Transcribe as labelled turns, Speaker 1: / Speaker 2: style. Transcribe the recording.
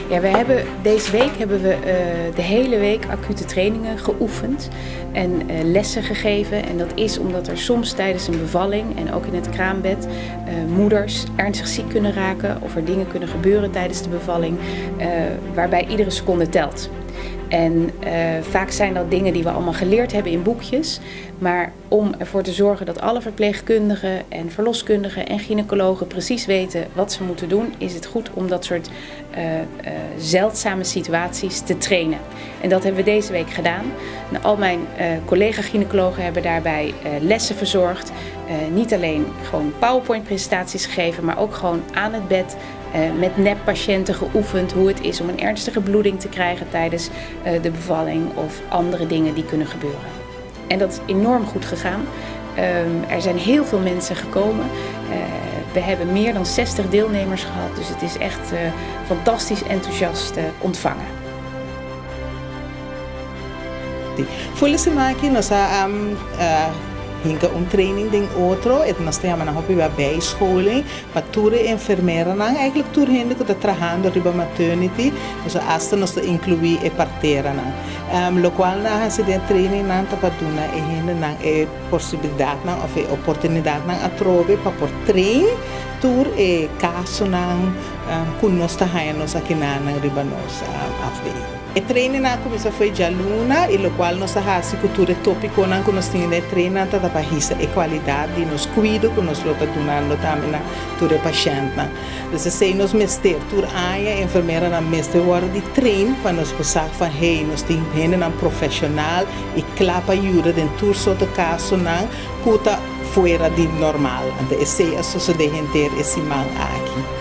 Speaker 1: Ja, we hebben, deze week hebben we de hele week acute trainingen geoefend en lessen gegeven. En dat is omdat er soms tijdens een bevalling en ook in het kraambed moeders ernstig ziek kunnen raken of er dingen kunnen gebeuren tijdens de bevalling waarbij iedere seconde telt. En vaak zijn dat dingen die we allemaal geleerd hebben in boekjes. Maar om ervoor te zorgen dat alle verpleegkundigen en verloskundigen en gynaecologen precies weten wat ze moeten doen, is het goed om dat soort zeldzame situaties te trainen. En dat hebben we deze week gedaan. En al mijn collega-gynaecologen hebben daarbij lessen verzorgd. Niet alleen gewoon PowerPoint-presentaties gegeven, maar ook gewoon aan het bed met neppatiënten geoefend hoe het is om een ernstige bloeding te krijgen tijdens de bevalling of andere dingen die kunnen gebeuren. En dat is enorm goed gegaan. Er zijn heel veel mensen gekomen. We hebben meer dan 60 deelnemers gehad, dus het is echt fantastisch enthousiast ontvangen.
Speaker 2: Ful e siman aki nos a hinka un training den otro, e nos ta yama nan hopi bia bijscholing pa tur e enfermeranan, eigenlijk tur hende ku ta trahando riba maternity, pasobra asta nos ta inkluí e parteranan. Lokual nan a hasi den e trainingnan ta pa duna e hendenan e posibilidatnan òf e oportunidatnan atrobe pa por train tur e kasonan ku nos ta haña nos akinanan riba nos afdeling. E trainingnan a kuminsá fo'i djaluna i lokual nos a hasi ku tur e tópikonan ku nos tin den e trainingnan ta ta pa hisa e kualidat di nos kuido ku nos lo ta dunando tambe na tur e pashèntnan. Dus esei nos mester, tur aña e enfermeranan mester wòrdu di train pa nos por sa van hey, nos tin hendenan profeshonal i kla pa yuda den tur sorto kasonan ku ta fuera di normal. Anto esei a sosodé henter e siman aki.